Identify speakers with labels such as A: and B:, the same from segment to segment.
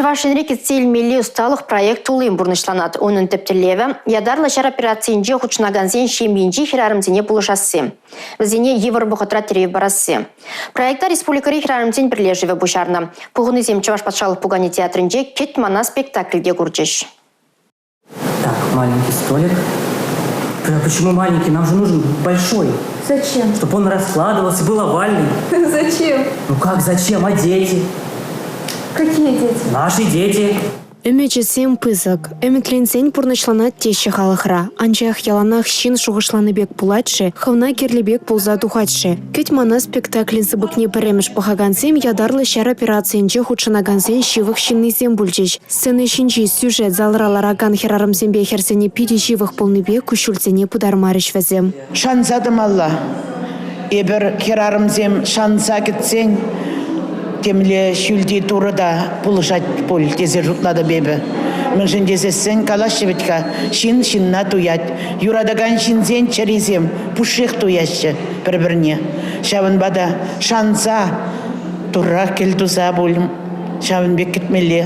A: Чӑваш Енре кӗтсе илмелли ӑсталӑх проект туллин пурнӑҫланать. Унӑн тӗп тӗллевӗ – ятарлӑ ҫар операцийӗнче хутшӑнакансен ҫемйинчи хӗрарӑмсене пулӑшасси, вӗсене йывӑр вӑхӑтра тӗрев парасси. Проекта республикӑри хӗрарӑмсен пӗрлешӗвӗ пуҫарнӑ. Пухӑннисем Чӑваш патшалӑх пукане театрӗнче «Кӗт мана» спектакльте курчӗҫ.
B: Так, маленький столик. Почему маленький? Нам же нужен большой.
C: Зачем?
B: Чтобы он раскладывался, был овальный.
C: Зачем?
B: Ну как зачем? А дети?
C: Какие дети?
B: Наши дети.
D: Ӗмӗчӗсем пысӑк. Ӗмӗтленсен пурнӑҫланать теҫҫӗ халӑхра. Анчах яланах ҫын шухӑшланӑ пек пулать-ши, хӑвна кирлӗ пек пулса тухать-ши? Кӗт мана спектаклӗн сыпӑкне пӗрремӗш пӑхакансем ятарлӑ ҫар операцийӗнче хутшӑнакансен ҫывӑх ҫыннисем пулчӗҫ. Сцена ҫинчи сюжет залра ларакан хӗрарӑмсемпе хӗрсене питӗ ҫывӑх пулнипе куҫҫульсене пытармарӗҫ вӗсем.
E: Шанса тӑмалла. Эпир хӗрарӑмсем шанса кӗтсен темле ҫӳлти Турӑ та пулӑшать пуль тесе шутлатӑп эпӗ. Мӗншӗн тесессӗн калаҫҫӗ вӗт-ха, ҫын ҫынна туять. Юратакан ҫынсен чӗрисем пушшех туяҫҫӗ пӗр-пӗрне. Ҫавӑнпа та шанса Турра кӗл туса пуль ҫавӑн пек кӗтмелле.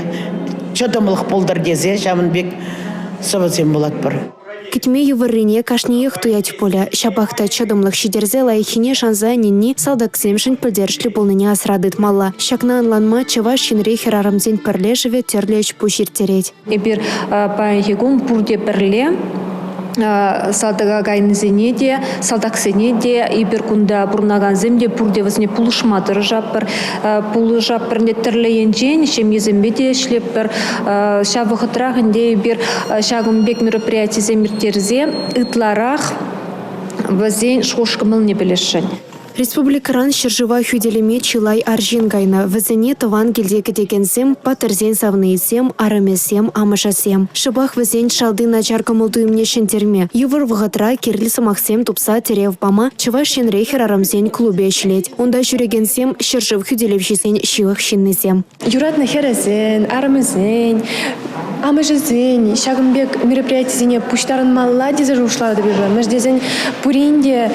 E: Чӑтӑмлӑх пултӑр тесе ҫавӑн пек сӑвӑсем вулатпӑр.
D: Кӗтме йывӑррине кашниех туять пулӗ. Ҫапах та чӑтӑмлӑх ҫитерсе лайӑххине шанса ӗненни салтаксемшӗн пӗлтерӗшлӗ пулнине асра тытмалла. Ҫакна ӑнланма Чӑваш Енри хӗрарӑмсен пӗрлешӗвӗ тӗрлӗ ӗҫ-пуҫ ирттерет.
F: Эпир паянхи кун пурте пӗрле салтака кайнисене те, салтаксене те, эпир кунта пурӑнакансем те пурте вӗсене пулӑшма тӑрӑшатпӑр. Пулӑшатпӑр ӗнтӗ тӗрлӗ енчен, ҫемьесемпе те ӗҫлетпӗр. Ҫав вӑхӑтрах ӗнтӗ эпир ҫакӑн пек мероприятисем ирттерсе ытларах вӗсен шухӑш-кӑмӑлне пӗлесшӗн.
D: Республикӑран ҫӗршыва хӳтӗлеме чылай арҫын кайнӑ. Вӗсене тӑван килте кӗтекенсем, паттӑрсен савнийӗсем, арӑмӗсем, амӑшӗсем. Шӑпах вӗсен шалти начар кӑмӑл-туйӑмне ҫӗнтерме, йывӑр вӑхӑтра кирлӗ сӑмахсем тупса тӗрев пама Чӑваш Енре хӗрарӑмсен клубӗ ӗҫлет. Унта ҫӳрекенсем ҫӗршыв хӳтӗлевҫисен ҫывӑх ҫыннисем.
C: Юратнӑ хӗрӗсен, арӑмӗсен, амӑшӗсен ҫакӑн пек мероприятисене пуҫтарӑнмалла тесе шухӑшлатӑп эпӗ. Мӗш тесен пурин те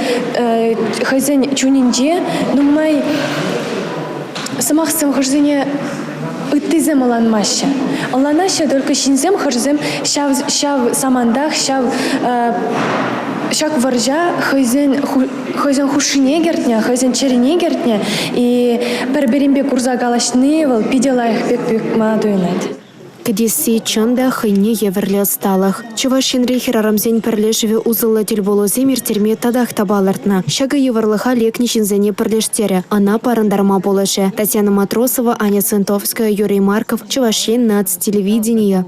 C: хӑйсен чунӗнче нумай сӑмахсем хӑшсене ыттисем ӑнланмаҫҫӗ. Ӑнланаҫҫӗ только ҫынсем хӑшӗсем ҫав ҫав самантах ҫав ҫак вӑрҫа хӑйсен хӑйсен хушшине кӗртнӗ, хӑйсен чӗрине кӗртнӗ и пӗр-пӗринпе курса калаҫни вӑл питӗ лайӑх пек мана туйӑнать.
D: Кӗтесси чӑн та хӑйне евӗрлӗ ӑсталӑх. Чӑваш Енри хӗрарӑмсен пӗрлешӗвӗ усӑллӑ тӗлпулусем ирттерме татах та палӑртнӑ. Ҫакӑ йывӑрлӑха лекнӗ ҫынсене пӗрлештерӗ, ӑна парӑнтарма пулӑшӗ. Татьяна Матросова, Аня Сентовская, Юрий Марков, Чӑваш Ен наци телевиденийӗ.